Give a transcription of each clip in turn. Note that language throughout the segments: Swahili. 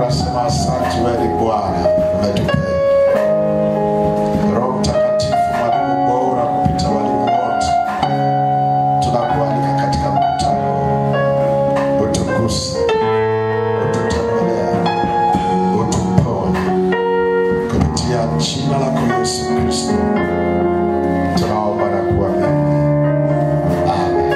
Tunasema asante wewe Bwana, umetupenda. Roho Mtakatifu, mwalimu bora kupita walimu wote, tunakualika katika mkutano, utukuse, ututembelee, utuponye kupitia jina lako Yesu Kristo. Tunaomba na kuamini. Amen.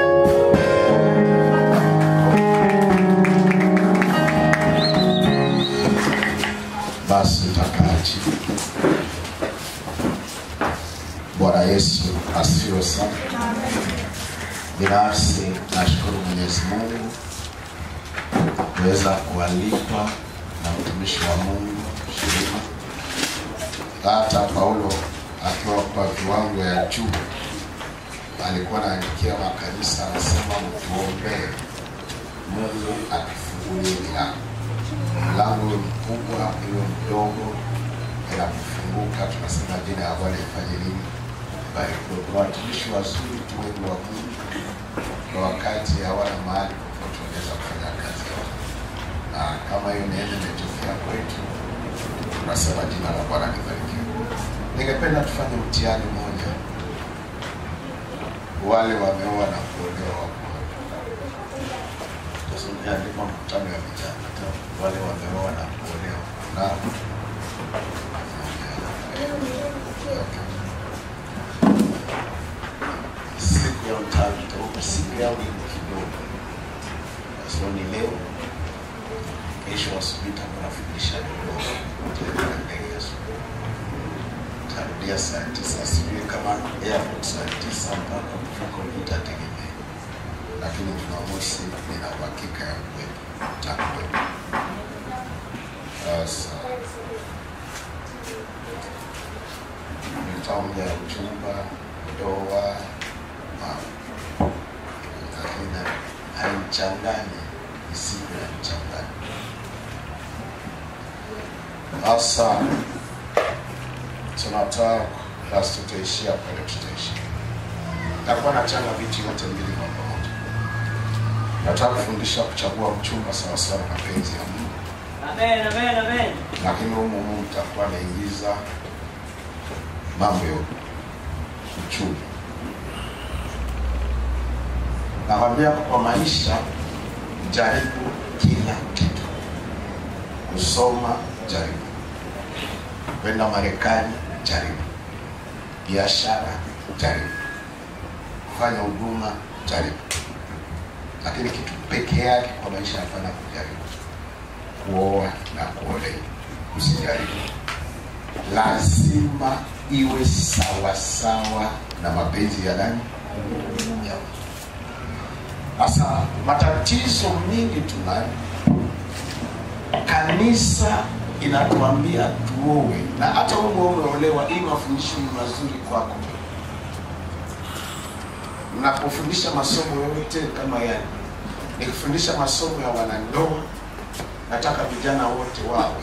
Basi tutakaa chini. Bwana Yesu asifiwe sana. Binafsi nashukuru Mwenyezi Mungu kuweza kualikwa na mtumishi wa Mungu Shirima. Hata Paulo akiwa kwa viwango ya juu alikuwa anaandikia makanisa, anasema mtuombee Mungu atufungulie milango. Mlango iwe mkubwa iwe mdogo, inapofunguka tunasema jina ya Bwana ifanye nini? Barikiwe. Kuna watumishi wazuri tu wengi wa Mungu, kwa wakati hawana mahali popote wanaweza kufanya kazi yao, na kama hiyo neema imetokea kwetu, tunasema jina la Bwana libarikiwe. Ningependa tufanye mtihani mmoja. Wale wameoa na kuolewa wako hapa. Mkutano ya vijana, wale wameoa na kuolewa na okay. Siku ya mtano, siku yao ni kidogo. So ni leo, kesho asubuhi nitakuwa nafundisha Dodoma. Tarudia saa 9, sijui kama airport saa 9 mpaka kufika itategemea. Lakini Jumamosi nina uhakika ya kuwepo, nitakuwepo. Sasa nitaongea uchumba, ndoa, lakini haimchangani, isiwe haimchangani. Sasa tunataka basi tutaishia pale, tutaishia. Nitakuwa nachanga vitu yote mbili kwa pamoja. Nataka kufundisha kuchagua mchumba sawa sawa na mapenzi ya Mungu. Amen, amen, amen. Lakini humu Mungu mtakuwa naingiza mambo ya uchumba. Nakwambia kwa maisha, jaribu kila kitu. Kusoma, jaribu. Kwenda Marekani, jaribu. Biashara, jaribu. Kufanya huduma, jaribu. Lakini kitu pekee yake kwa maisha hapana kujaribu, kuoa na kuolewa. Usijaribu. Lazima iwe sawa sawa na mapenzi ya nani? Ya. Sasa matatizo mingi tunayo. Kanisa inatuambia tuoe, na hata wewe umeolewa, hii mafundisho ni mazuri kwako. Mnapofundisha masomo yote kama yale, nikifundisha masomo ya wanandoa, nataka vijana wote wawe.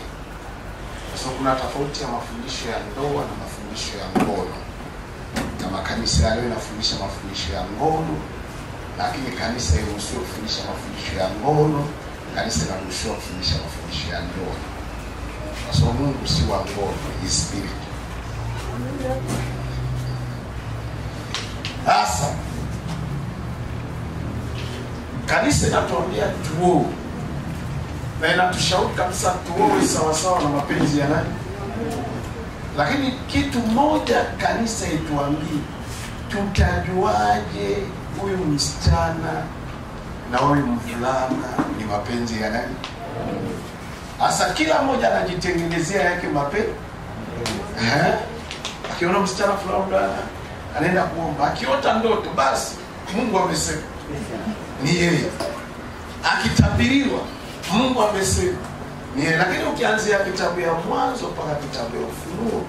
So kuna tofauti ya mafundisho ya ndoa na mafundisho ya ngono. Na makanisa yale yanafundisha mafundisho ya ngono, lakini kanisa hairuhusiwi kufundisha mafundisho ya ngono, kanisa linaruhusiwa kufundisha mafundisho ya ndoa. Kwa sababu Mungu si wa ngono, ni spirit. Sasa kanisa inatuambia tuoe, na inatushauri kabisa tuoe sawa sawa na mapenzi ya nani? Lakini kitu moja kanisa ituambie, tutajuaje huyu msichana na huyu mvulana ni mapenzi ya nani? Asa kila mmoja anajitengenezea yake mapenzi. Akiona msichana fulani anaenda kuomba, akiota ndoto basi Mungu amesema ni yeye. Akitabiriwa Mungu amesema ni yeye. Lakini ukianzia kitabu ya Mwanzo mpaka kitabu ya Ufunuo,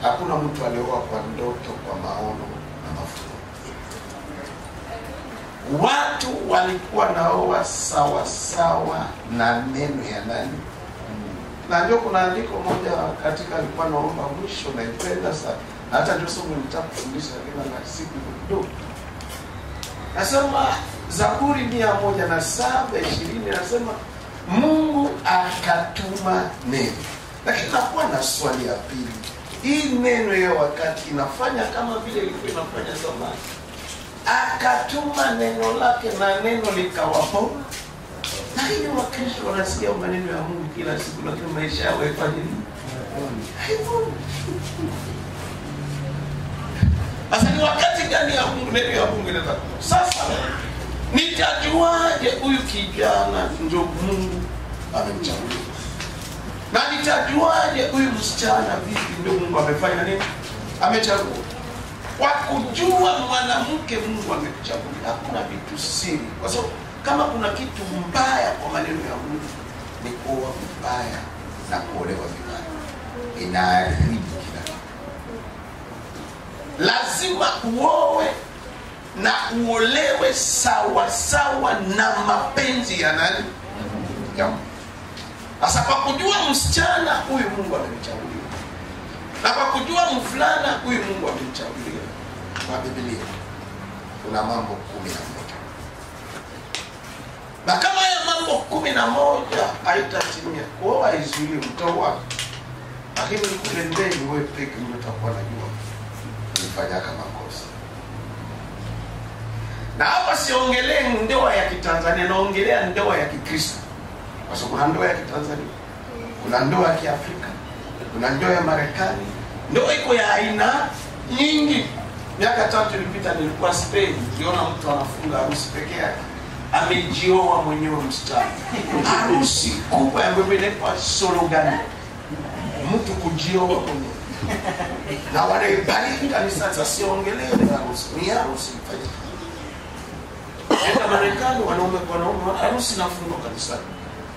hakuna mtu alioa kwa ndoto, kwa maono na mafunuo. Watu walikuwa naoa sawa sawa na neno ya nani? Na ndio kuna andiko moja katika alikuwa naomba mwisho, naipenda sana. Hata ndio somo nitakufundisha kila na siku kidogo. Nasema Zaburi 107:20 nasema Mungu akatuma neno. Lakini nakuwa na swali ya pili. Hii neno ya wakati inafanya kama vile ilikuwa inafanya zamani. Akatuma neno lake na neno likawapo. Lakini Wakristo wanasikia maneno ya Mungu kila siku, lakini maisha yao haifanye nini? Haiponi. Sasa ni wakati gani ya Mungu, neno ya Mungu inataka? Sasa nitajuaje huyu kijana ndio Mungu amemchagua? Na nitajuaje huyu msichana vipi ndio Mungu amefanya nini? Amechagua. Kwa kujua mwanamke Mungu amekuchagua, hakuna vitu siri. Kwa sababu kama kuna kitu mbaya kwa maneno ya Mungu ni kuoa vibaya na kuolewa vibaya. Inaharibu kila kitu. Lazima uoe na uolewe sawa sawa na mapenzi ya nani? Ya Mungu. Sasa kwa kujua msichana huyu Mungu amemchagulia, na kwa kujua mvulana huyu Mungu amemchagulia, kwa Biblia kuna mambo 11. Na kama haya mambo 11 haitatimia, kuoa haizuii mtoa, lakini kule ndani wewe peke ndio utakuwa unajua ulifanya kama kosa. Na hapa siongelee ndoa ya Kitanzania, naongelea ndoa ya Kikristo. Kwa sababu kuna ndoa ya Kitanzania, kuna ndoa ya Kiafrika, kuna ndoa ya Marekani. Ndoa iko ya aina nyingi. Miaka 3 iliyopita nilikuwa Spain, niliona mtu anafunga harusi peke yake. Amejioa mwenyewe msichana. Harusi kubwa ambayo inaitwa sologami. Mtu kujioa mwenyewe. Na wanaibariki kanisa. Sasa siongelee harusi, ni harusi ifanyike. Nenda Marekani, wanaume kwa wanaume harusi nafungwa kanisani.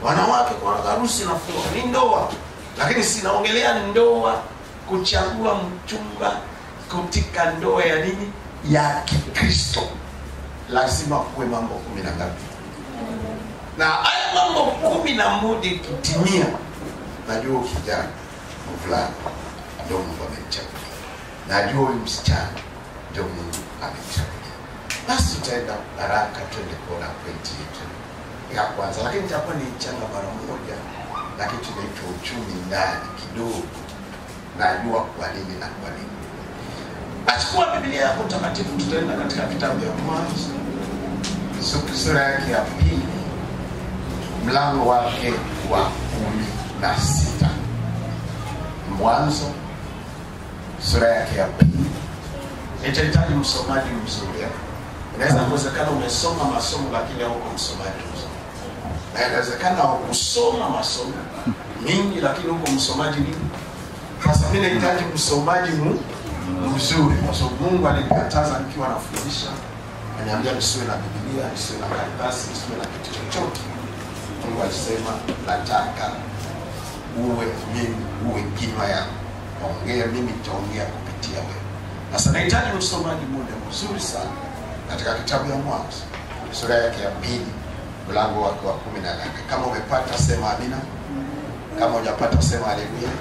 Wanawake kwa harusi nafungwa, ni ndoa. Lakini sinaongelea ndoa kuchagua mchumba katika ndoa ya nini? Ya Kikristo. Lazima kuwe mambo 13. Na haya mambo 11 ikitimia, najua kijana mvulana ndio Mungu amemchagulia. Najua huyu msichana ndio Mungu amemchagulia. Basi tutaenda haraka twende kuona pointi yetu ya kwanza, lakini itakuwa ni changa mara moja na kitu kinaitwa uchumi ndani kidogo. Najua kwa nini na kwa nini. Achukua Biblia yako takatifu, tutaenda katika kitabu ya Mwanzo sura yake ya 2 mlango wake wa 16. Mwanzo sura yake ya 2. Nitahitaji msomaji mzuri. Inaweza kuwezekana umesoma masomo lakini hauko msomaji mzuri. Na inawezekana hukusoma masomo mingi lakini huko msomaji nini? Sasa mimi nahitaji msomaji mzuri, kwa sababu Mungu alinikataza nikiwa nafundisha, aliniambia nisiwe na Biblia, nisiwe na karatasi, nisiwe na kitu chochote. Mungu alisema nataka uwe mimi, uwe kinywa yangu. Ongea, mimi nitaongea kupitia wewe. Sasa nahitaji msomaji mmoja mzuri sana katika kitabu ya Mwanzo sura yake ya 2 mlango wake wa 18. Kama umepata sema amina. Kama hujapata sema haleluya.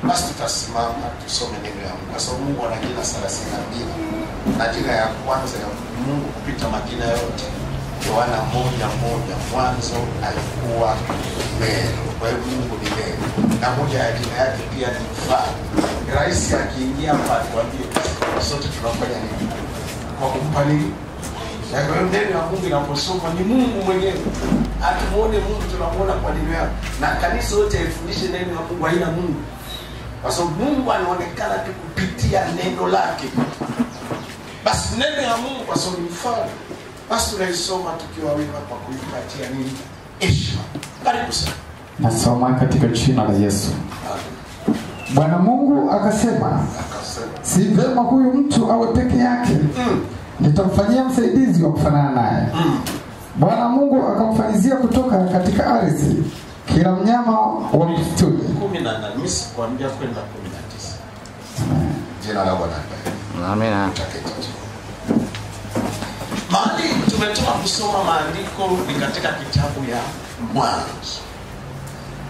Basi tutasimama tusome neno ya Mungu, kwa sababu Mungu ana jina 32 na jina ya kwanza ya Mungu kupita majina yote, Yohana 1:1, mwanzo alikuwa neno. Kwa hiyo Mungu ni neno, na moja ya jina yake pia ni mfalme. Rais akiingia hapa atuambie sote tunafanya nini kwa kumpa nini? Na kwa hiyo neno ya Mungu inaposoma ni Mungu mwenyewe. Hatumuone Mungu, tunamuona kwa neno yake. Na kanisa yote ifundishe neno ya Mungu, haina Mungu. Kwa sababu Mungu anaonekana tu kupitia neno lake. Basi neno ya Mungu kwa sababu ni mfalme, basi tunaisoma tukiwa wema kwa kuipatia nini? Heshima. Karibu sana. Nasoma katika jina la Yesu. Amen. Bwana Mungu akasema, si vema huyu mtu awe peke yake. Nitamfanyia msaidizi wa kufanana naye. Bwana Mungu akamfanyizia kutoka katika ardhi kila mnyama wa msituni. 18 mimi sikuambia kwenda 19. Jina la Bwana libarikiwe. Amina. Mahali tumetoka kusoma maandiko ni katika kitabu ya Mwanzo.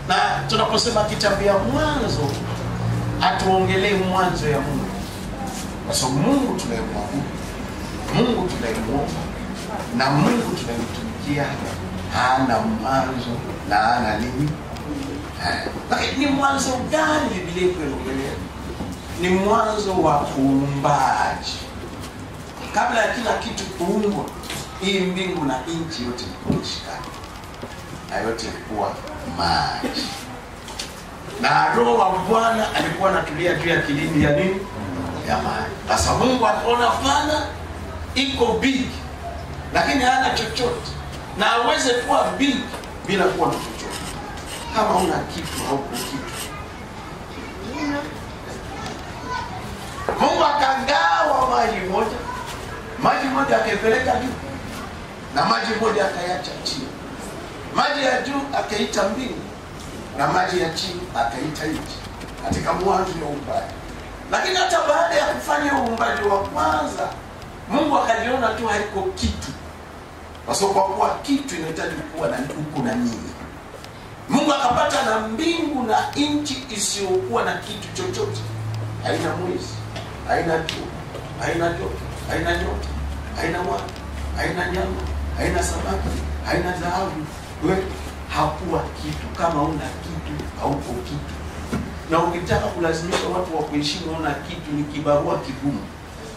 Na tunaposema kitabu ya Mwanzo, hatuongelee mwanzo ya Mungu. Kwa sababu Mungu tunayemwabudu, Mungu tunayemuomba na Mungu tunayemtumikia hana mwanzo na Na ana nini? Lakini ni mwanzo gani Biblia inaongelea? Ni mwanzo wa uumbaji. Kabla ya kila kitu kuumbwa, hii mbingu na nchi yote ilikuwa imeshikana. Na yote ilikuwa maji. Na Roho wa Bwana alikuwa anatulia juu ya kilindi ya nini? Ya maji. Sasa Mungu akaona pana iko big, lakini hana chochote. Na aweze kuwa big bila kuwa na chochote. Kama huna kitu, hauko kitu. Mungu akagawa maji moja. Maji moja akaipeleka juu, na maji moja akaacha chini. Maji ya juu akaita mbingu, na maji ya chini akaita nchi. Katika mwanzo wa uumbaji. Lakini hata baada ya kufanya uumbaji wa kwanza, Mungu akajiona tu haiko kitu. Kwa sababu kwa kuwa kitu inahitaji kuwa na huku na nini. Mungu akapata na mbingu na nchi isiyokuwa na kitu chochote. Haina mwezi, haina jua, haina joto, haina nyota, haina watu, haina nyama, haina samaki, haina dhahabu. Wewe hakuwa kitu. Kama una kitu, hauko kitu. Na ukitaka kulazimisha watu wa kuheshimu una kitu, ni kibarua kigumu.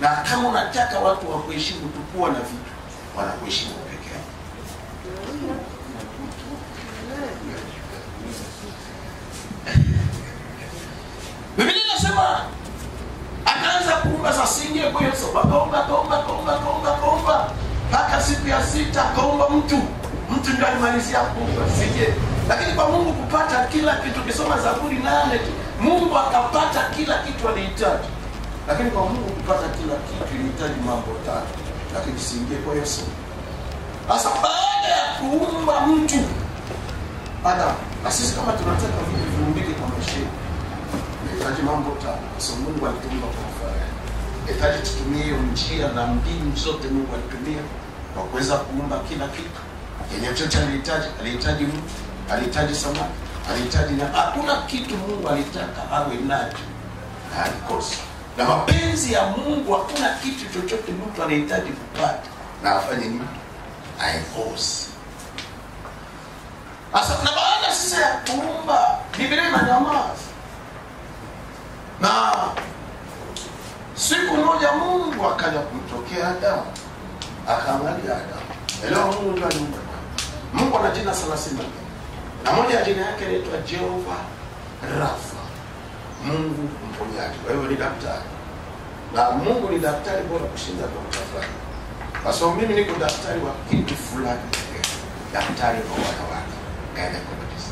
Na kama unataka watu wa kuheshimu tukua na vitu, wanakuheshimu peke yao. Biblia inasema akaanza kuumba sasinge kwa hiyo akaomba mpaka siku ya sita akaomba mtu. Mtu ndio alimalizia kuumba sije. Lakini kwa Mungu kupata kila kitu, ukisoma Zaburi 8, Mungu akapata kila kitu alihitaji. Lakini kwa Mungu kupata kila kitu ilihitaji mambo tatu. Lakini siingie kwa Yesu. Sasa baada ya kuumba mtu Adam, na sisi kama tunataka vitu viumbike kwa maisha yetu, inahitaji mambo tatu. Kwa sababu Mungu alituumba kwa mfano. Inahitaji tutumie njia na mbinu zote Mungu alitumia kwa kuweza kuumba kila kitu. Yenye chochote alihitaji, alihitaji mtu, alihitaji samaki, alihitaji na hakuna kitu Mungu alitaka awe nacho na alikosa. Na mapenzi ya Mungu, hakuna kitu chochote mtu anahitaji kupata na afanye nini? Aikose. Asa na baada sasa ya kuumba, Biblia inanyamaza. Na siku moja Mungu akaja kumtokea Adamu. Akaangalia Adamu. Elewa, Mungu ndiye aliumba. Mungu ana jina 32. Na moja ya jina yake inaitwa Jehova Rafa. Mungu mponyaji. Kwa hiyo ni daktari. Na Mungu ni daktari bora kushinda daktari fulani. Kwa sababu mimi niko daktari wa kitu fulani. Daktari wa wanawake. Gynecologist.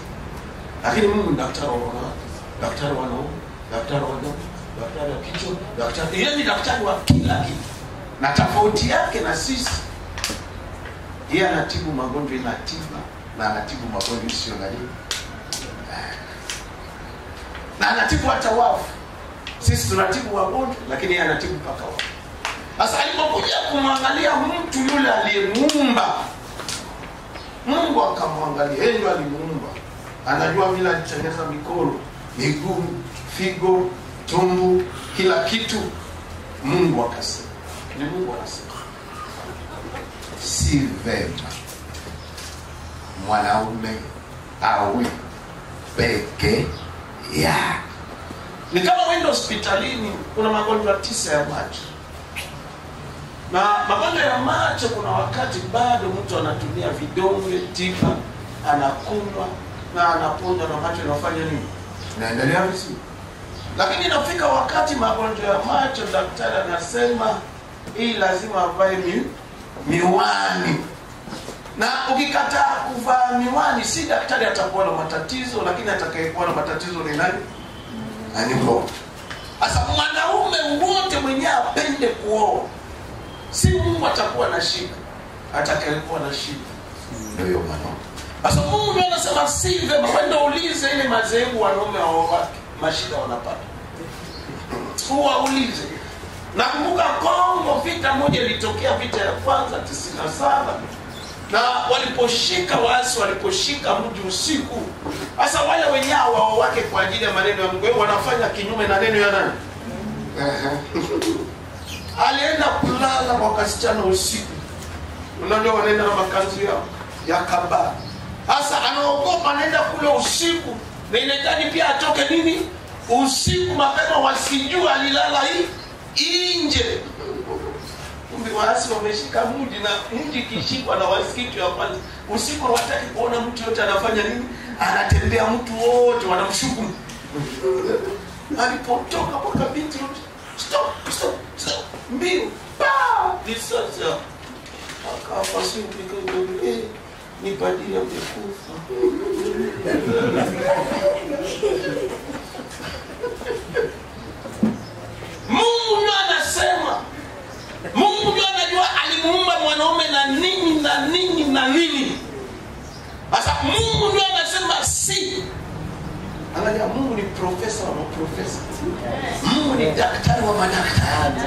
Lakini Mungu ni daktari wa wanawake, daktari wa wanaume, daktari wa watoto, daktari wa kichwa, daktari. Yeye ni daktari wa kila kitu. Na tofauti yake na sisi, yeye anatibu magonjwa ina tiba na anatibu magonjwa isiyo na nini. Na anatibu hata wafu. Sisi tunatibu wagonjwa, lakini yeye anatibu mpaka wafu. Sasa alipokuja kumwangalia mtu yule aliyemuumba, Mungu akamwangalia, yeye ndiye alimuumba. Anajua vile alitengeneza mikono, miguu, figo, tumbo, kila kitu. Mungu akasema. Ni Mungu anasema, si vema mwanaume awe peke yake. Ni kama uende hospitalini, kuna magonjwa 9 ya macho. Na magonjwa ya macho kuna wakati bado mtu anatumia vidonge, tiba, anakunywa na anaponya na macho inafanya nini? Inaendelea vizuri. Lakini inafika wakati magonjwa ya macho daktari anasema hii lazima avae miwani. Na ukikataa kuvaa miwani, si daktari atakuwa na matatizo, lakini atakayekuwa na matatizo ni nani? Nani mgonjwa. Sasa mwanaume wote mwenye apende kuoa, si Mungu atakuwa na shida, atakayekuwa na shida ndio mwanaume. Sasa Mungu anasema si vema, wewe ulize ile madhehebu wanaume wa mashida wanapata. Uwaulize. Nakumbuka Kongo vita moja ilitokea, vita ya kwanza 97. Na waliposhika waasi, waliposhika mji usiku. Sasa wale wenyewe wao wake kwa ajili ya maneno ya Mungu wanafanya kinyume na neno ya nani? Alienda kulala kwa kasichana usiku. Unajua wanaenda na makanzu yao ya kaba. Sasa anaogopa, anaenda kule usiku, na inahitaji pia atoke nini usiku mapema, wasijue alilala hii nje. Kumbe waasi wameshika mji, na mji kishikwa na wasikitu ya kwanza usiku hawataki kuona mtu yote anafanya nini, anatembea mtu wote wanamshuku. Alipotoka kwa binti, stop stop stop, mbio pa risasi akafa. Siku ni padri amekufa. Mungu anasema, Mungu anajua alimuumba mwanaume na nini na nini na nini. Sasa Mungu ndiye anasema si. Angalia, Mungu ni profesa wa maprofesa. Mungu ni daktari wa madaktari.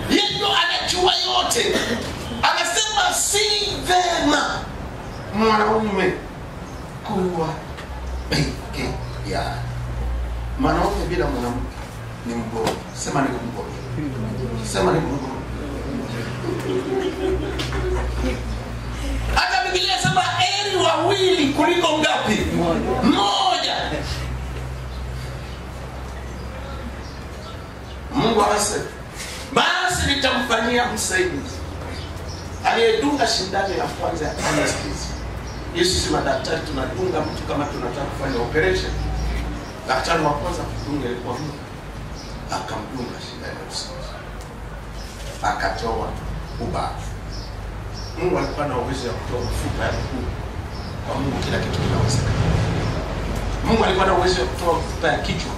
Yeye ndio anajua yote. Anasema si vema mwanaume kuwa peke yake. Mwanaume bila mwanamke ni mgonjwa. Sema ni mgonjwa. Sema ni mgonjwa. Hata Biblia inasema heri wawili kuliko ngapi? Mmoja. Mungu akasema basi nitamfanyia msaidizi aliyedunga shindano ya kwanza ya anesthesia. Sisi madaktari tunadunga mtu kama tunataka kufanya operation. Daktari wa kwanza kudunga ilikuwa Mungu. Akamdunga shindano ya usingizi, akatoa ubavu. Mungu alikuwa na uwezo wa kutoa mfupa ya mguu. Kwa Mungu kila kitu kinawezekana. Mungu alikuwa na uwezo wa kutoa mfupa ya kichwa.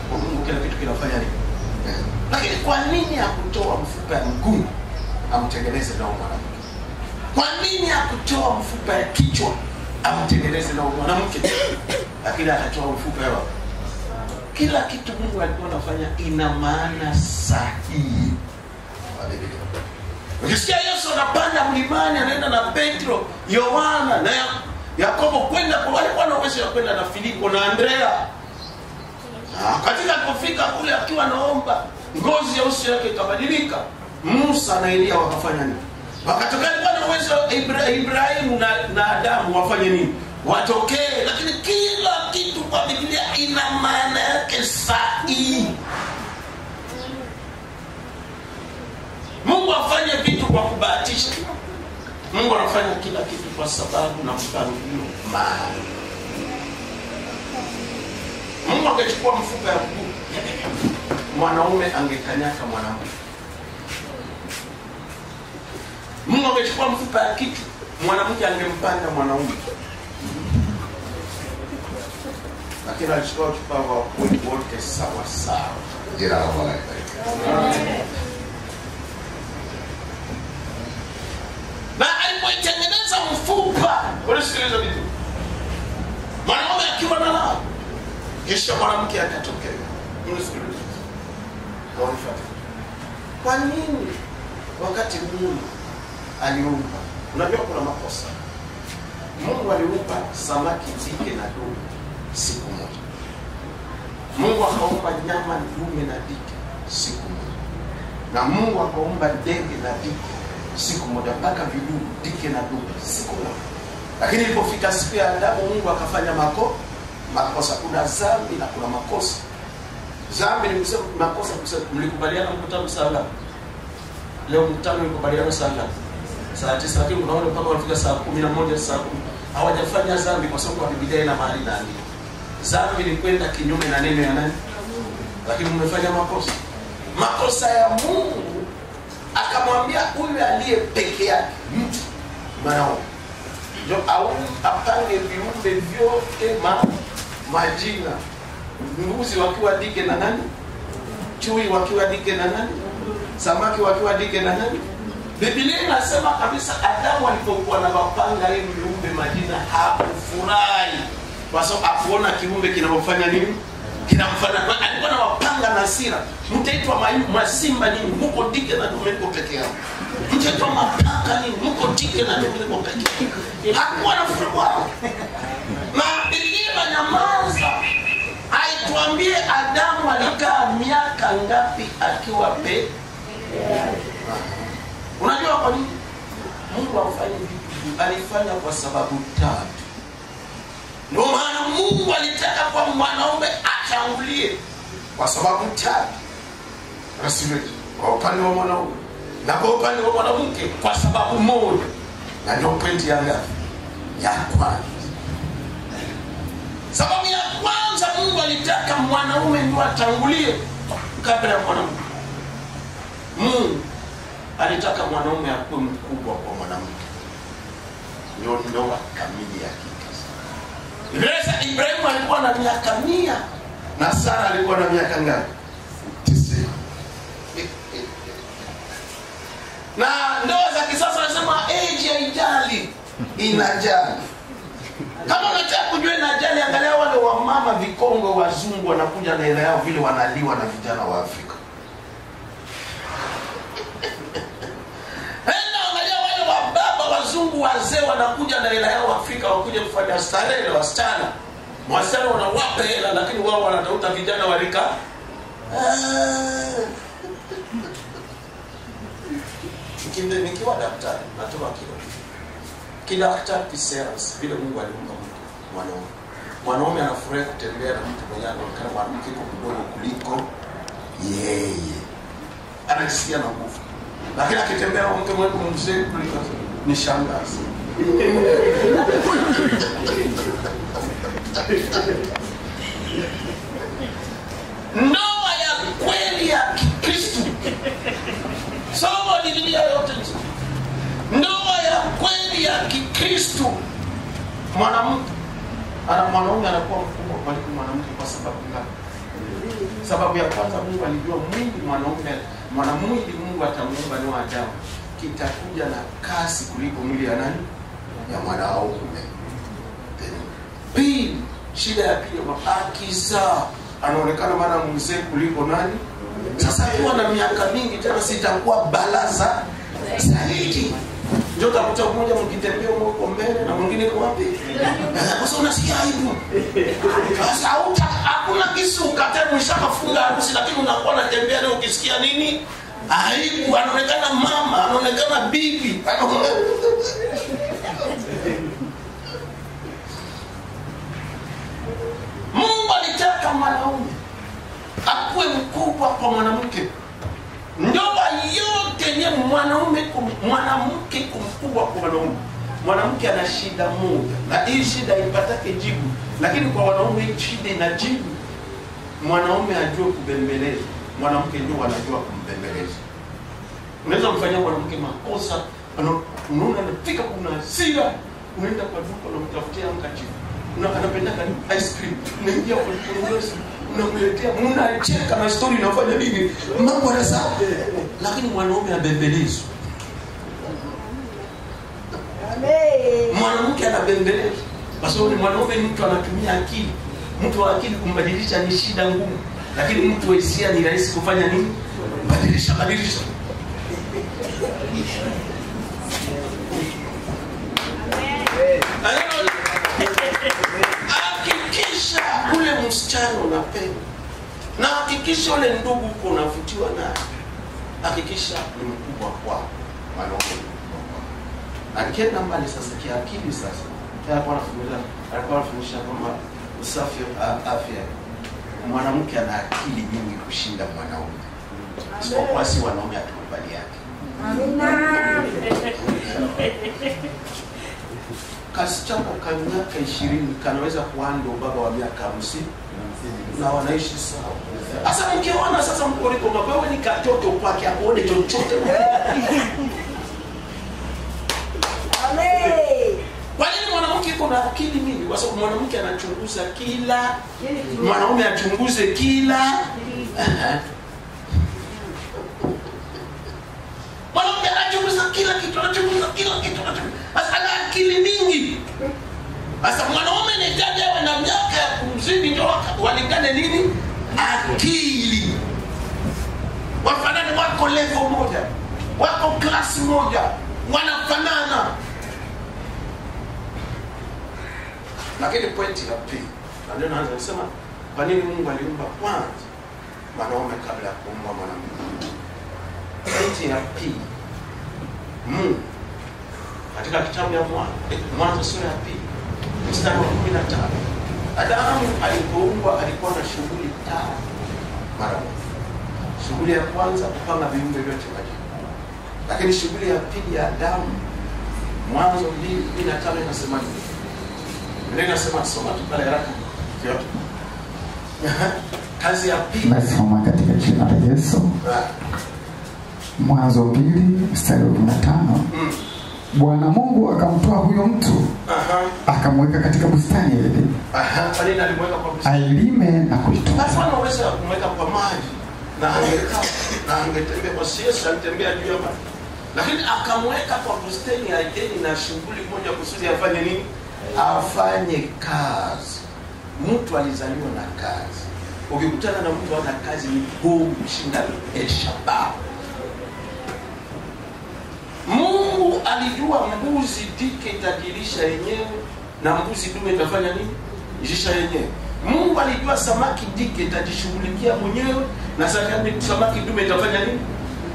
Kwa Mungu kila kitu kinafanya nini? Lakini kwa nini hakutoa mfupa ya mguu amtengeneze nao mwanamke? Kwa nini hakutoa mfupa ya kichwa amtengeneze nao mwanamke? Lakini akatoa mfupa ya wapi? Kila kitu Mungu alikuwa anafanya ina maana sahihi. Ukisikia Yesu anapanda mlimani, anaenda na Petro, Yohana na Yakobo kwenda kwa walikuwa na uwezo wa kwenda na Filipo na Andrea. Katika kufika kule akiwa anaomba, ngozi ya uso yake ikabadilika. Musa na Elia wakafanya nini? Wakatokea. Alikuwa na uwezo Ibrahimu na Adamu wafanye nini? Watokee. Lakini kila kitu kwa Biblia ina maana yake sahihi. Mungu afanye vitu kwa kubahatisha. Mungu anafanya kila kitu kwa sababu na mpangilio maalum. Mungu angechukua mfupa ya mguu, mwanaume angekanyaka mwanamke. Mungu angechukua mfupa ya kichwa, mwanamke angempanda mwanaume. Lakini alichukua mfupa wa wote sawa sawa. Jina la Bwana libarikiwe. Na alipoitengeneza mfupa, unasikiliza vitu, mwanaume akiwa na lao, kisha mwanamke akatokea. Unasikiliza? Kwa nini wakati Mungu aliumba, unajua kuna makosa. Mungu aliumba samaki jike na dume siku moja. Mungu akaumba nyama dume na dike siku moja. Na Mungu akaumba ndege na dike siku moja, mpaka vidudu dike na dume siku moja. Lakini ilipofika siku ya Adamu, Mungu akafanya makosa. Kuna dhambi na kuna makosa. Dhambi ni kusema makosa, kusema mlikubaliana mkutano saa ngapi? Leo mkutano mlikubaliana saa ngapi? Saa 9, lakini unaona mpaka wanafika saa 11, saa 10 hawajafanya dhambi, kwa sababu Biblia ina mahali inaandika dhambi ni kwenda kinyume na neno ya nani? Lakini mmefanya makosa. Makosa ya Mungu akamwambia huyu aliye peke yake mtu mwanaume ndio au apange viumbe vyote majina. Mbuzi wakiwa dike na nani? Chui wakiwa dike na nani? Samaki wakiwa dike na nani? Biblia inasema kabisa Adamu alipokuwa na mapanga hivi viumbe majina hakufurahi. Kwa sababu hakuona kiumbe kinamfanya nini? Kinamfanya. Alikuwa na wapanga na hasira. Mtaitwa masimba nini? Mko dike na dume mko peke yao. Mtaitwa mapaka nini? Mko dike na dume mko peke yao. Hakuwa na furaha. Na Biblia inanyamaza. Haituambie Adamu alikaa miaka ngapi akiwa peke. Unajua kwa nini Mungu afanye vitu? Alifanya kwa sababu tatu. Ndio maana Mungu alitaka kwa mwanaume atangulie, kwa sababu tatu. Rasilimali kwa upande wa mwanaume na kwa upande wa mwanamke kwa sababu moja. Na ndio pointi ya ngapi? Ya kwanza. Sababu ya kwanza, Mungu alitaka mwanaume ndio atangulie kabla ya mwanamke. Mungu alitaka mwanaume akuwe mkubwa kwa mwanamke. Ndio ndoa kamili ya kikristo. Ibrahimu alikuwa na miaka 100 na Sara alikuwa na miaka ngapi? 90. Na ndoa za kisasa wanasema age haijali, inajali. Kama unataka kujua inajali, angalia wale wamama vikongwe wazungu wanakuja na hela yao vile wanaliwa na vijana wa Afrika. Enda angalia wale wa baba wazungu wazee wanakuja na hela yao Afrika, wakuja kufanya starehe na wasichana. Wasichana wanawapa hela, lakini wao wanatafuta vijana wa rika. Nikiwa daktari natoa kilo. Kidaktari kisayansi vile Mungu aliumba mtu mwanaume. Mwanaume anafurahi kutembea na mtu mwenye anaonekana mwanamke mdogo kuliko yeye. Anajisikia na nguvu. Lakini akitembea na mtu mwenye mzee kuliko ni shangazi. Ndoa ya kweli ya Kikristo. Soma Biblia yote. Ndoa ya kweli ya Kikristo, mwanamke ana mwanaume anakuwa mkubwa kuliko mwanamke kwa sababu ngapi? Sababu ya kwanza, Mungu alijua mwili mwanaume, mwanamwili Mungu atamuumba ni Adamu, kitakuja na kasi kuliko mwili ya nani? Ya mwanaume. Pili, shida ya pili, akizaa anaonekana mara mzee kuliko nani? Sasa kuwa na miaka mingi tena sitakuwa balaza zaidi. Ndio utakuta mmoja mkitembea huko mbele na mwingine kwa wapi? Sasa unasikia aibu. Sasa hakuna kisu ukatae mshakafunga harusi, lakini unakuwa unatembea na ukisikia nini? Aibu. Anaonekana mama, anaonekana bibi. Mungu alitaka mwanaume akuwe mkubwa kwa mwanamke. Ndoa yote ni mwanaume mwanamke kumkubwa kwa mwanaume. Mwanamke ana shida moja, na hii shida ipatake jibu, lakini kwa wanaume hii shida inajibu. Mwanaume ajue kubembeleza, mwanamke ndio anajua kumbembeleza. Unaweza kumfanyia mwanamke makosa, unaona anafika kuna hasira, unaenda kwa duka unamtafutia handkerchief, anapenda ice cream, unaingia kwa kuongeza, unamletea, mnacheka na story inafanya nini? Mambo yanasa. Lakini mwanaume abembelezwa. Amen. Mwanamke anabembelezwa. Kwa sababu ni mwanaume, mtu anatumia akili. Mtu wa akili kumbadilisha ni shida ngumu, lakini mtu wa hisia ni rahisi kufanya nini? Badilisha, badilisha. Amen. Hakikisha ule msichana unapenda, na hakikisha ule ndugu uko unavutiwa naye, hakikisha ni mkubwa kwako, mwanaume ni mkubwa kwako. Na nikienda mbali sasa kiakili sasa, alikuwa anafundisha kwamba usafi wa afya, mwanamke ana akili nyingi kushinda mwanaume. Isipokuwa si wanaume hatukubaliani. Amina. Kasichana ka miaka 20 kanaweza kuando baba wa miaka 50 na wanaishi sawa. Sasa mkiona sasa mkoliko wewe ni katoto kwake akuone chochote. Amen. Kwa nini mwanamke yuko na akili mingi? Kwa sababu mwanamke anachunguza kila, mwanaume achunguze kila. Mwanamke anachunguza kila kitu, anachunguza kila kitu, anachunguza. Sasa ana akili mingi. Sasa mwanaume ni jaji awe na miaka ya kumzidi ndio walingane nini? Akili. Wafanane, wako level moja, wako class moja, wanafanana. Lakini pointi ya pili, na ndio naanza kusema kwa nini Mungu aliumba kwanza mwanaume kabla ya kuumba mwanamke. Pointi ya pili, Mungu katika kitabu ya Mwanzo sura ya pili mstari wa 15. Adamu alipoumbwa alikuwa na shughuli tatu mara moja. Shughuli ya kwanza kupanga viumbe vyote majini. Lakini shughuli ya pili ya Adamu, Mwanzo 2:15 inasema nini? Biblia inasema, soma tu pale haraka. Kazi ya pili. Nasoma katika jina la Yesu. Mwanzo 2 mstari wa 15. Bwana Mungu akamtoa huyo mtu, akamweka katika bustani ya Edeni. Kwa nini alimweka kwa bustani? Ailime na kuitunza. Sasa anaweza kumweka kwa maji na angekaa na angetembea kwa Yesu alitembea juu ya maji. Lakini akamweka kwa bustani ya Edeni na shughuli moja kusudi afanye nini? Afanye kazi. Mtu alizaliwa na kazi. Ukikutana na mtu ana kazi ni gumu kushinda El Shabab. Mungu alijua mbuzi dike itajilisha yenyewe na mbuzi dume itafanya nini? Jisha yenyewe. Mungu alijua samaki dike itajishughulikia mwenyewe na samaki dume itafanya nini?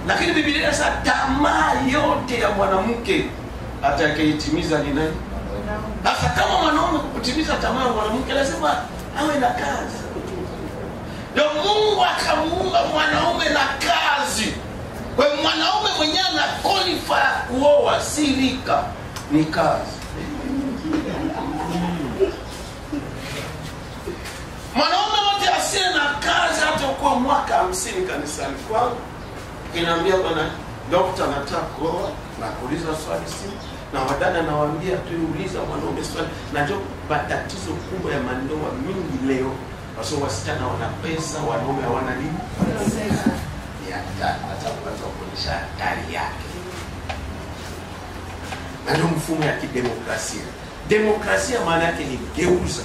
Lakini Biblia inasema tamaa yote ya mwanamke atakayetimiza ni nani? Sasa kama mwanaume kutimiza tamaa ya mwanamke lazima awe na kazi. Ndio Mungu akamuumba mwanaume na kazi. Kwa hiyo mwanaume mwenyewe ana qualify kuoa, si rika, ni kazi. Mwanaume wote asiye na kazi hata kwa mwaka 50 kanisani kwangu, kinaambia bwana doctor nataka kuoa, na kuuliza swali si na wadada nawaambia tuuliza mwanaume swali. Na ndio matatizo kubwa ya mandoa mingi leo, kwa sababu wasichana wana pesa, wanaume hawana nini? Ni hatari, hata kuonyesha hatari yake. Na ndio mfumo ya kidemokrasia. Demokrasia maana yake ni geuza.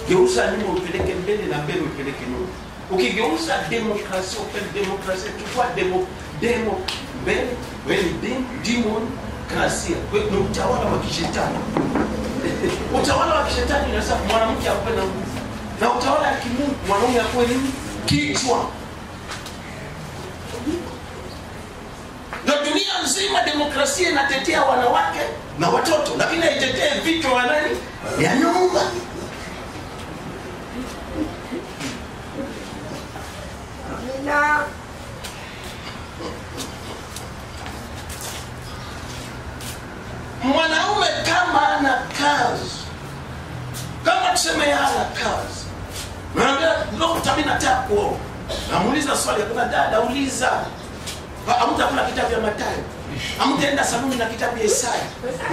Geuza nyuma upeleke mbele na mbele upeleke nyuma. Ukigeuza demokrasia upeleke demokrasia, chukua demo mbele, wewe ni demon krasia. Ni utawala wa kishetani. Utawala wa kishetani unasema mwanamke akuwe na nguvu. Na utawala wa kimungu mwanaume akuwe nini? Kichwa. Ndio dunia nzima demokrasia inatetea wanawake na watoto, lakini haitetei vichwa wa nani? Ya nyumba. Amina. Mwanaume kama ana kazi, kama tuseme hana kazi, naambia dokta mimi nataka kuoa. Namuuliza swali, kuna dada uliza, hamtakula kitabu ya Mathayo, hamtaenda saluni na kitabu ya Isaya.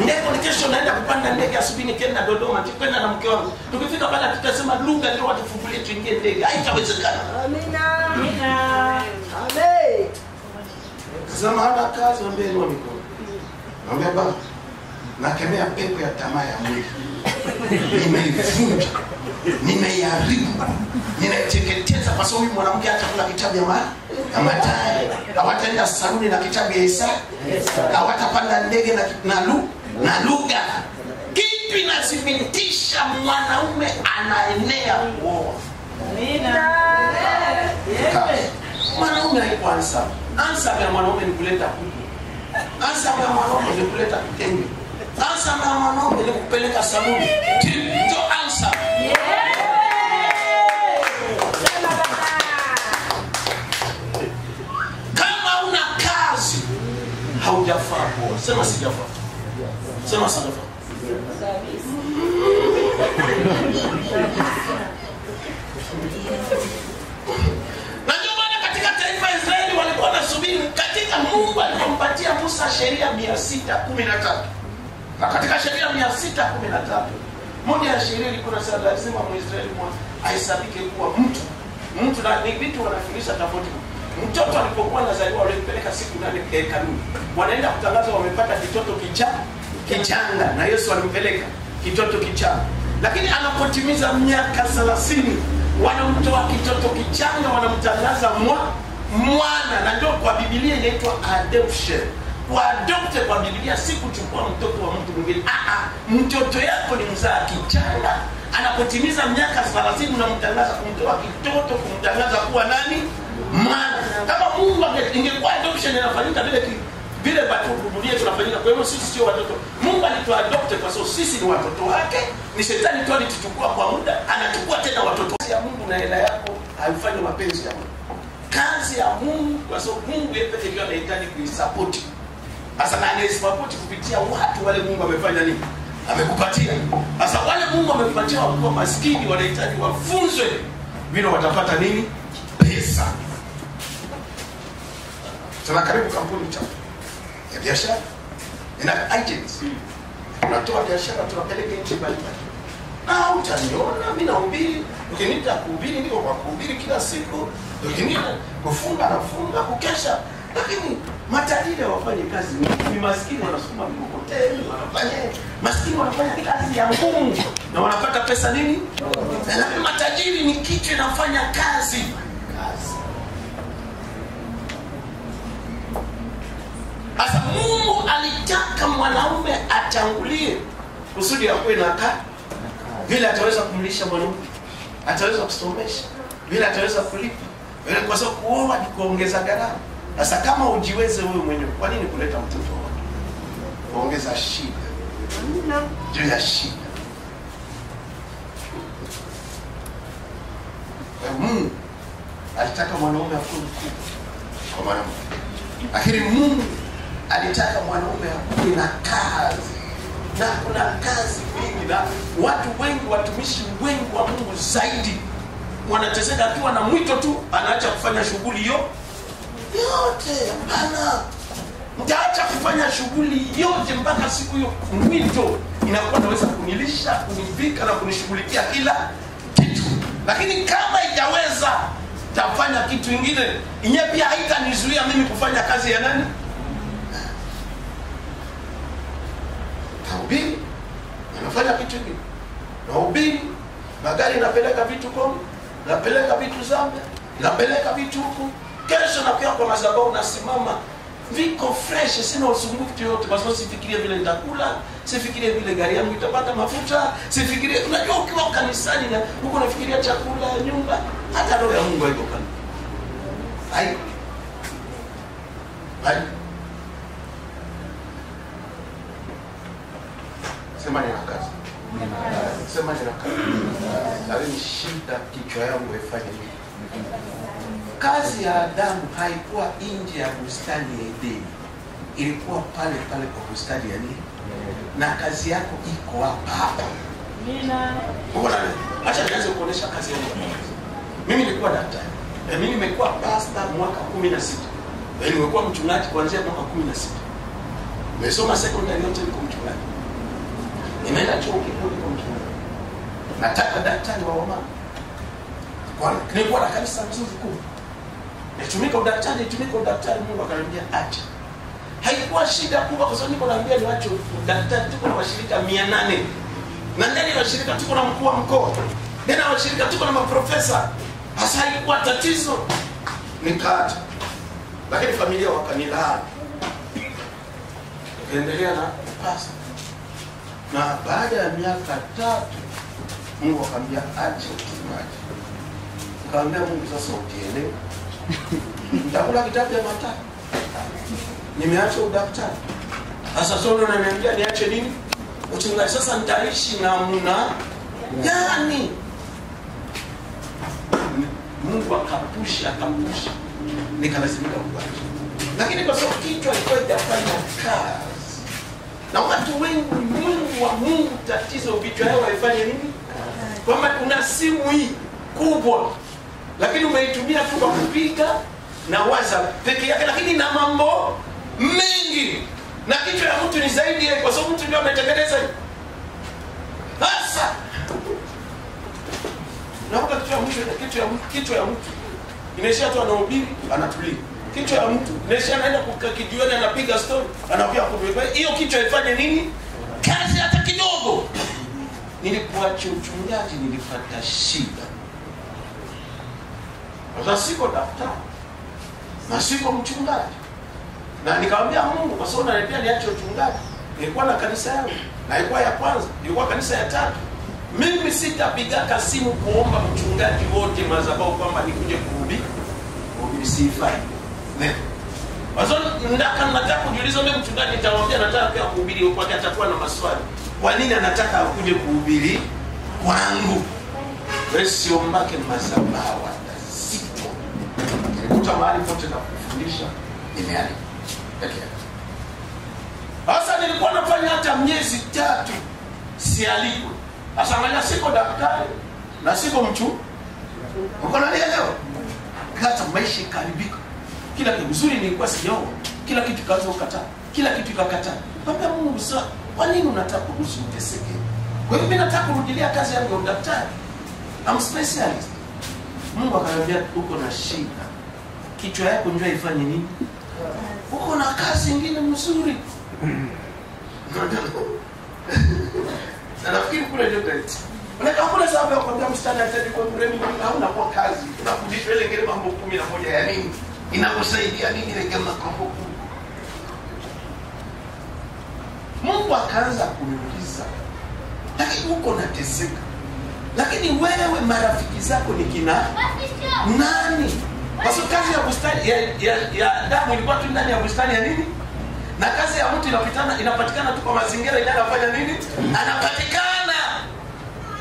Ndeko ni kesho naenda kupanda ndege asubuhi nikienda Dodoma, tukwenda na mke wangu. Tukifika pale tutasema lugha ndio watufungulie tuingie ndege. Haitawezekana. Amina. Amina. Amen. Sasa hana kazi, ambie inua mikono. Naambia baba, nakemea pepo ya tamaa ya mwili. Nimeivunja, nimeiharibu, ninaiteketeza kwa sababu mwanamke hatakula kitabu ya Mathayo, hawataenda saluni na kitabu ya Isaya, hawatapanda ndege na lugha. Kitu inathibitisha mwanaume anaenea kuoa. Amina. Mwanaume haiko answer. Answer ya mwanaume ni kuleta kuku. Answer ya mwanaume ni kuleta kitenge. Answer ya mwanaume ni kupeleka saluni. Ndio answer. Kama una kazi haujafaa kuoa. Sema sijafaa. Sema sijafaa. Na ndio maana katika taifa Israeli walikuwa wanasubiri katika Mungu alipompatia Musa sheria 613. Na katika sheria 613, moja ya sheria ilikuwa inasema lazima Mwisraeli ahesabike kuwa mtu. Mtu na ni vitu wanafundisha tofauti. Mtoto alipokuwa anazaliwa walimpeleka siku 8 hekaluni. Wanaenda kutangaza wamepata kitoto kichanga, na Yesu alimpeleka kitoto kichanga. Lakini anapotimiza miaka 30 wanamtoa kitoto kichanga, wanamtangaza mwana. Na ndio kwa Biblia inaitwa adoption. Kuadopte kwa Biblia si kuchukua mtoto wa mtu mwingine. Mtoto yako ni mzaa kichanga. Anapotimiza miaka 30 unamtangaza kumtoa kitoto, kumtangaza kuwa nani? Mwana. Kama Mungu ingekuwa adoption inafanyika vile Vile watu dunia tunafanyika. Kwa hiyo sisi sio watoto. Mungu alituadopt kwa sababu sisi ni watoto wake. Ni shetani tu alituchukua kwa muda, anachukua tena watoto. Kazi ya Mungu na hela yako haifanyi mapenzi ya Mungu. Kazi ya Mungu kwa sababu Mungu yeye pekee ndiye anahitaji kuisupport. Sasa na anaisupport kupitia watu wale Mungu amefanya nini? Amekupatia. Sasa wale Mungu amekupatia wakuwa maskini wanahitaji wafunzwe vile watapata nini? Pesa. Tuna karibu kampuni cha ya biashara. Ina agency. Tunatoa biashara tunapeleka nchi mbalimbali. Na utaniona mimi nahubiri, ukiniita kuhubiri niko kwa kuhubiri kila siku, ukiniita kufunga nafunga, kukesha. Lakini matajiri hawafanyi kazi, ni maskini wanasukuma mikokoteni, wanafanya maskini wanafanya kazi ya ngumu na wanapata pesa nini? Lakini matajiri ni kichwa inafanya kazi. Sasa Mungu alitaka mwanaume atangulie kusudi akuwe na kazi. Vile ataweza kumlisha mwanamke, ataweza kusomesha, vile ataweza kulipa. Vile kwa sababu kuoa ni kuongeza gharama. Sasa kama ujiweze wewe mwenyewe, kwa nini kuleta mtoto wako? Kuongeza shida. Juu ya shida. Mungu alitaka mwanaume akuwe mkubwa kwa mwanamke. Lakini Mungu alitaka mwanaume akuwe na kazi. Na kuna kazi mingi na watu wengi, watumishi wengi wa Mungu zaidi wanateseka akiwa na mwito tu anaacha kufanya shughuli hiyo yote. Hapana, nitaacha kufanya shughuli yote mpaka siku hiyo mwito inakuwa naweza kunilisha, kunivika na kunishughulikia kila kitu. Lakini kama itaweza tafanya kitu kingine inye pia haitanizuia mimi kufanya kazi ya nani? Nahubiri, nafanya kitu kingine. Nahubiri, magari napeleka vitu Kongo, napeleka vitu Zambia, napeleka vitu huku. Kesho nakuja kwa madhabahu nasimama, viko fresh, sina usumbufu yoyote kwa sababu sifikirie vile nitakula, sifikirie vile gari yangu itapata mafuta, sifikirie. Unajua ukiwa kanisani na huko unafikiria chakula, nyumba, hata roho ya Mungu haiko pale. Haiko. Haiko. Sema nina kazi. Sema nina kazi. Lakini shida kichwa yangu ifanye nini? Kazi ya Adamu haikuwa nje ya bustani ya Edeni. Ilikuwa pale pale kwa bustani ya nini? Na kazi yako iko hapa hapa. Amina. Unaona? Acha nianze kuonesha kazi yangu. Mimi nilikuwa daktari. Mimi nimekuwa pastor mwaka 16. Nimekuwa mchungaji kuanzia mwaka 16. Nimesoma secondary yote niko mchungaji. Nimeenda chuo kikuu niko mchungaji. Nataka daktari wa wamama. Kwa nilikuwa na kanisa nzuri kubwa. Nitumika udaktari, Mungu akaniambia acha. Haikuwa shida kubwa kwa sababu niko naambia niache udaktari, tuko na washirika 800. Na ndani ya washirika tuko na mkuu wa mkoa. Ndani ya washirika tuko na maprofesa. Hasa haikuwa tatizo. Nikaacha. Lakini familia wakanilaani. Nikaendelea na pasta. Na baada ya miaka 3 Mungu akamwambia acha uchungaji. Nikamwambia Mungu sasa ukielewe. Nitakula kitabu ya Mathayo. Nimeacha udaktari. Sasa sio unaniambia niache nini? Uchungaji. Sasa nitaishi namna gani? Mungu akapusha. Nikalazimika kuacha. Lakini kwa sababu kichwa ilikuwa haijafanya kazi. Na watu wengi Mungu wa Mungu tatizo vichwa yao haifanye nini? Kwamba una simu hii kubwa lakini umeitumia tu kwa kupiga na WhatsApp peke yake, lakini na mambo mengi. Na kichwa ya mtu ni zaidi kwa sababu mtu ndio ametengeneza hiyo. Sasa naomba kichwa ya mtu inaishia tu anahubiri, anatulia. Kichwa ya mtu inaishia anaenda kukaa kijiweni, anapiga story, anakuja kuhubiri. Hiyo kichwa ifanye nini? Kazi hata kidogo. Nilipoacha uchungaji nilipata shida. Sasa siko daktari na siko mchungaji. Na nikamwambia Mungu kwa sababu unaniambia niache uchungaji. Nilikuwa na kanisa yangu, na ilikuwa ya kwanza, ilikuwa kanisa ya tatu. Mimi sitapiga simu kuomba mchungaji wote madhabahu kwamba nikuje kuhubiri. Kuhubiri sifai. Ne. Wazo ndaka nataka kujiuliza yule mchungaji nitawaambia nataka pia kuhubiri kwake, atakuwa na maswali. Kwa nini anataka akuje kuhubiri kwangu? Wewe sio mbake madhabahu zito. Nilikuta mahali pote na kufundisha nimeandika. Peke yake. Sasa nilikuwa nafanya hata miezi 3 sialikwe. Sasa angalia, siko daktari na siko mchu. Uko na leo? Kata maisha ikaribika. Kila kitu mzuri nilikuwa sijaoa. Kila kitu kaanza kukataa. Kila kitu ikakataa. Nikamwambia Mungu, sasa kwa nini unataka kuruhusu niteseke? Kwa hiyo mimi nataka kurudilia kazi yangu ya udaktari. I'm specialist. Mungu akaniambia uko na shida. Kichwa yako njoo ifanye nini? Uko na kazi nyingine mzuri. Nafikiri kule ndio tatizo. Unataka kuna sababu ya kuambia mstari hataji kwa mrembo hauna kwa kazi. Unafundishwa ile ngine mambo 11 ya nini? Inakusaidia nini ile kama mambo 10? Mungu akaanza kuniuliza, lakini uko nateseka. Lakini wewe marafiki zako ni kina nani? Kwa sababu kazi ya bustani ya damu ilikuwa tu ndani ya bustani ya nini? Na kazi ya mtu inapatikana tu kwa mazingira ile anafanya nini? Anapatikana.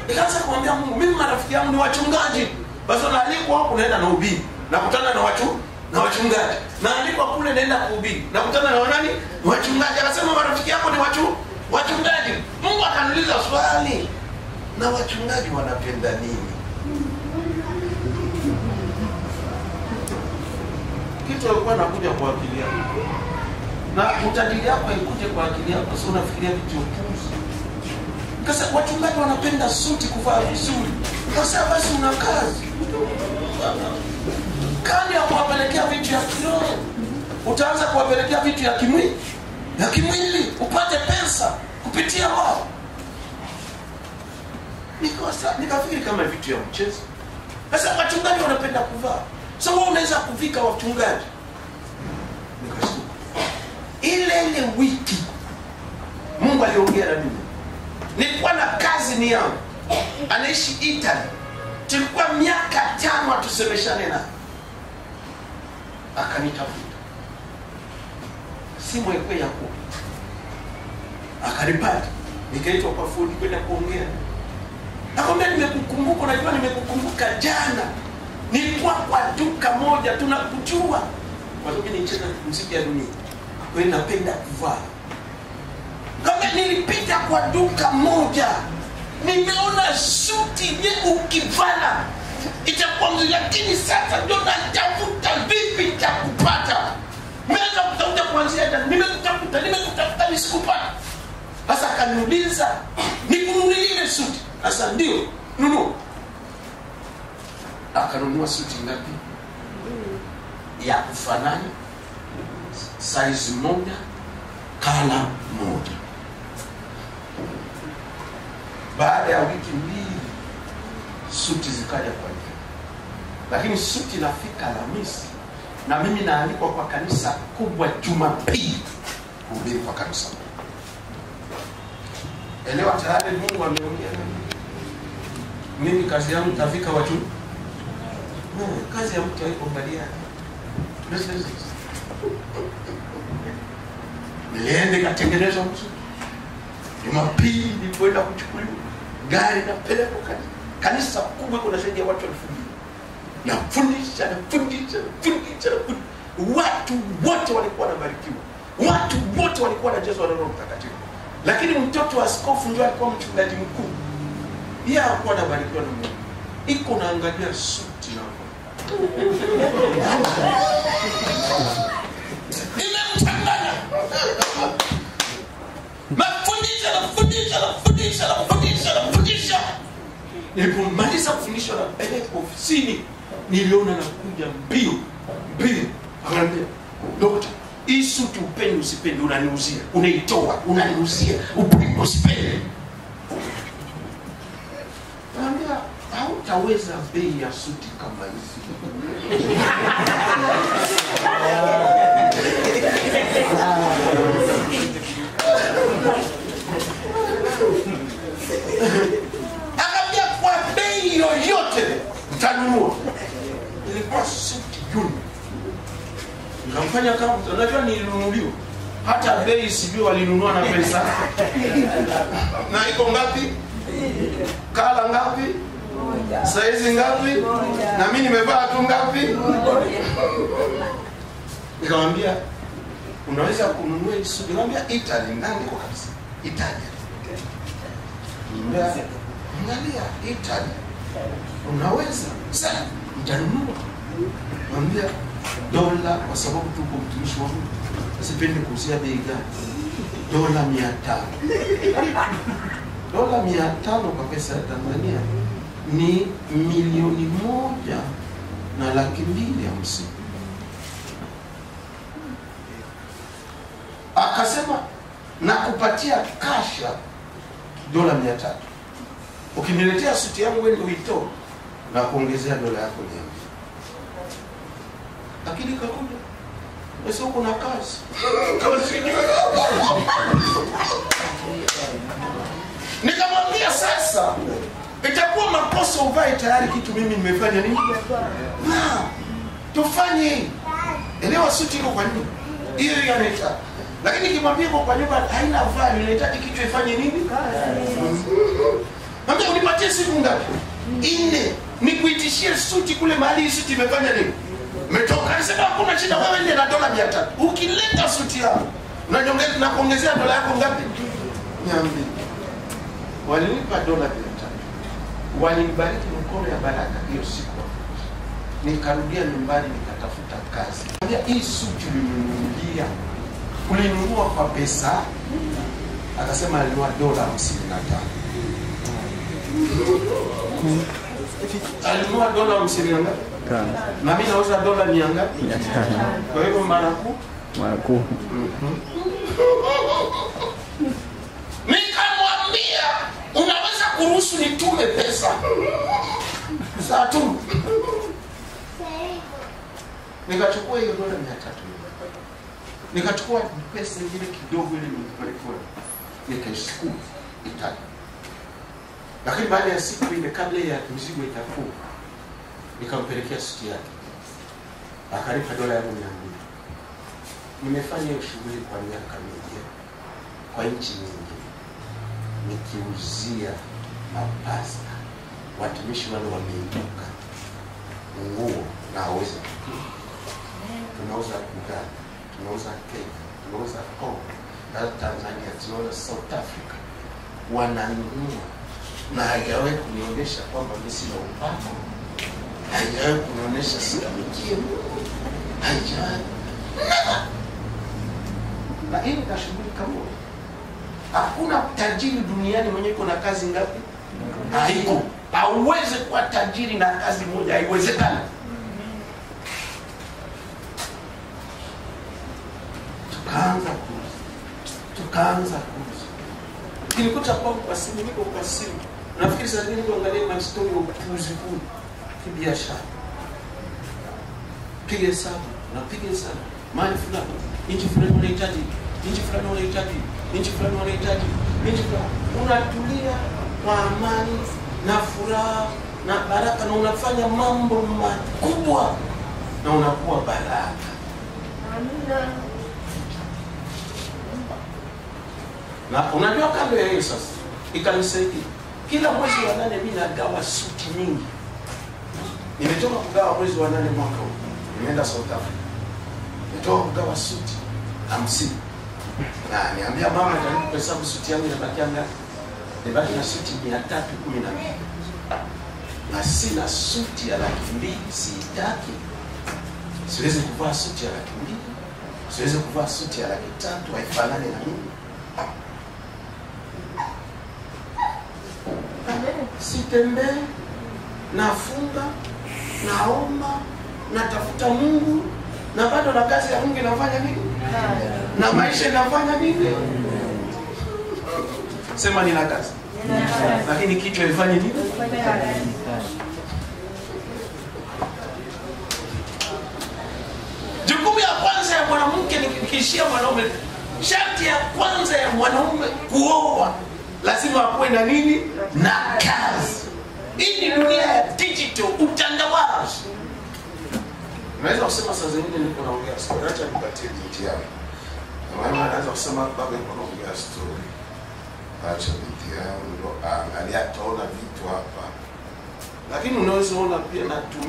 Nikaanza kumwambia Mungu, mimi marafiki yangu ni wachungaji. Basi naalikwa hapo naenda na ubiri. Nakutana na watu na wachungaji. Naalikwa kule naenda kuhubiri. Nakutana na nani? Wachungaji. Akasema marafiki yako ni wachungaji. Mungu akaniuliza swali, na wachungaji wanapenda nini? Kitu alikuwa anakuja kwa akili yako. Na utajiri yako haikuje kwa akili yako, sio unafikiria vitu upuzi. Kasa wachungaji wanapenda suti, kuvaa vizuri. Kasa basi una kazi. Kani ya kuwapelekea vitu ya kiroho, utaanza kuwapelekea vitu ya kimwili. Ya kimwili upate pesa kupitia wao. Nikafikiri kama vitu ya mchezo. Sasa wachungaji wanapenda kuvaa. Sasa wewe unaweza kuvika wachungaji. Nikashtuka. Ile wiki Mungu aliongea na mimi. Nilikuwa na kazi ni yangu. Anaishi Italy. Tulikuwa miaka 5 atusemeshane naye. Akanitafuta. Simu ilikuwa ya kupa. Akanipata. Nikaitwa kwa fundi kwenda kuongea. Nakwambia nimekukumbuka, unajua nimekukumbuka jana. Nilikuwa kwa duka moja tunakujua. Kwa sababu mimi nicheza muziki ya dunia. Kwa hiyo napenda kuvaa. Kama nilipita kwa duka moja, nimeona suti nye ukivala itakuwa mzuri, lakini sasa ndio natafuta vipi nitakupata. Nimeanza kutafuta kuanzia jana, nimekutafuta nisikupata. Sasa akaniuliza, nikununulie ile suti? Sasa ndio, nunua. Akanunua suti ngapi? Ya kufanana, size moja, kala moja. Baada ya wiki 2 suti zikaja kwa njia. Lakini suti nafika Alhamisi na mimi naalikwa kwa kanisa kubwa Jumapili kuhubiri kwa kanisa. Elewa tayari Mungu ameongea na mimi. Mimi kazi yangu tafika watu. Kazi ya mtu haiko mbali yake. Nilienda katengenezwa mtu. Jumapili nilipoenda kuchukuliwa gari na pelekwa kanisa. Kanisa kubwa kuna zaidi ya watu 2000. Nafundisha. Watu wote walikuwa wanabarikiwa. Watu wote walikuwa wanajazwa na Roho Mtakatifu. Lakini mtoto wa askofu ndio alikuwa mchungaji mkuu. Yeye hakuwa anabarikiwa na Mungu. Iko naangalia suti yako. Nimemchanganya. Nafundisha. Nilipomaliza kufundisha na peleka ofisini, niliona nakuja mbio. Akaniambia, "Dokta, hii suti upende usipende unaniuzia. Unaitoa, unaniuzia, upende usipende." Nikamwambia, "Hautaweza bei ya suti kama hizi." Akambia kwa bei yoyote mtanunua. Ilikuwa suti juni. Nikamfanya kama unajua nilinunuliwa. Hata bei sijui walinunua na pesa. Na iko ngapi? Kala ngapi? Saizi ngapi? Na mimi nimevaa tu ngapi? Nikamwambia unaweza kununua hii suti. Nikamwambia Italy, ndani kwa kabisa. Italy. Nikamwambia angalia Italy. Unaweza? Sasa nitanunua. Nikamwambia dola, kwa sababu tuko mtumishi wa Mungu. Sipendi kuuzia bei gani. $500. $500 kwa pesa ya Tanzania ni 1,250,000. Akasema nakupatia kasha $300. Ukiniletea suti yangu wewe ndio uitoe na kuongezea dola yako 200. Lakini kakuja sasa uko na kazi. Nikamwambia sasa itakuwa makosa uvae tayari kitu mimi nimefanya nini? Na tufanye. Elewa suti iko kwa nini? Hiyo hiyo anaita. Lakini nikimwambia kwa nyumba haina value, inahitaji kichwa ifanye nini? Mwambie unipatie siku ngapi? 4. Nikuitishie suti kule mahali suti imefanya nini? Umetoka. Nisema hakuna shida, wewe nenda na $300. Ukileta suti yako na na kuongezea dola yako ngapi? 200. Walinipa $300. Walinibariki mkono ya baraka hiyo siku. Nikarudia nyumbani nikatafuta kazi. Nikamwambia hii suti ulininunulia, ulinunua kwa pesa? Akasema alinunua $55. Alinunua $55. Na mimi nauza $100 ngapi? Kwa hivyo mara kuu. Nikamwambia unaweza kuruhusu nitume pesa? Sasa tu. Nikachukua hiyo $300. Nikachukua pesa nyingine kidogo ile nilikuwa nikaisukuma Italy. Lakini baada ya siku ile kabla ya mzigo itakuwa nikampelekea suti yake. Akalipa $200. Nimefanya hiyo shughuli kwa miaka mingi kwa nchi nyingi, nikiuzia mapasta, watumishi wale wameibuka nguo na hawezi. Tunauza Uganda, tunauza Kenya, tunauza Congo, na Tanzania, tunauza South Africa. Wananunua na haijawahi kunionyesha kwamba mimi sina upako, haijawahi kunionyesha situmikie Mungu, haijawahi. Na hii ni shughuli kama hakuna tajiri duniani mwenye iko na kazi ngapi? Haiko. Hauwezi kuwa tajiri na kazi moja, haiwezekani. Tukaanza kuuza. Nilikuta kwa simu, niko kwa simu. Nafikiri sasa niko angalia my story ya upuzi huu kibiashara. Piga hesabu, napiga hesabu. Mali fulani, nchi fulani wanahitaji, nchi fulani wanahitaji, nchi fulani wanahitaji, nchi fulani. Unatulia kwa amani na furaha na baraka, na unafanya mambo makubwa na unakuwa baraka. Amina. Na unajua kando ya hiyo sasa ikanisaidia. Kila mwezi wa 8 mimi nagawa suti nyingi. Nimetoka kugawa mwezi wa 8 mwaka huu. Nimeenda South Africa. Nimetoka kugawa suti 50. Na niambia mama jaribu kuhesabu suti yangu inabakia ngapi? Nibaki na suti 312. Na sina suti ya 200,000, sitaki. Siwezi kuvaa suti ya 200,000. Siwezi kuvaa suti ya 300,000, haifanani na mimi. Sitembee, nafunga, naomba, natafuta Mungu, na bado na kazi ya Mungu inafanya nini? Na maisha inafanya nini? Sema nina kazi. Lakini kichwa ifanye nini? Jukumu ya kwanza ya mwanamke ni kishia mwanaume. Sharti ya kwanza ya mwanaume kuoa lazima akuwe na nini? Na kazi. Hii ni dunia ya digital, utandawazi. Naweza kusema saa zingine niko naongea story, acha nipatie binti yangu. Mama anaweza kusema baba yuko naongea story. Acha binti yangu angalia, ataona vitu hapa. Lakini unaweza ona pia natumia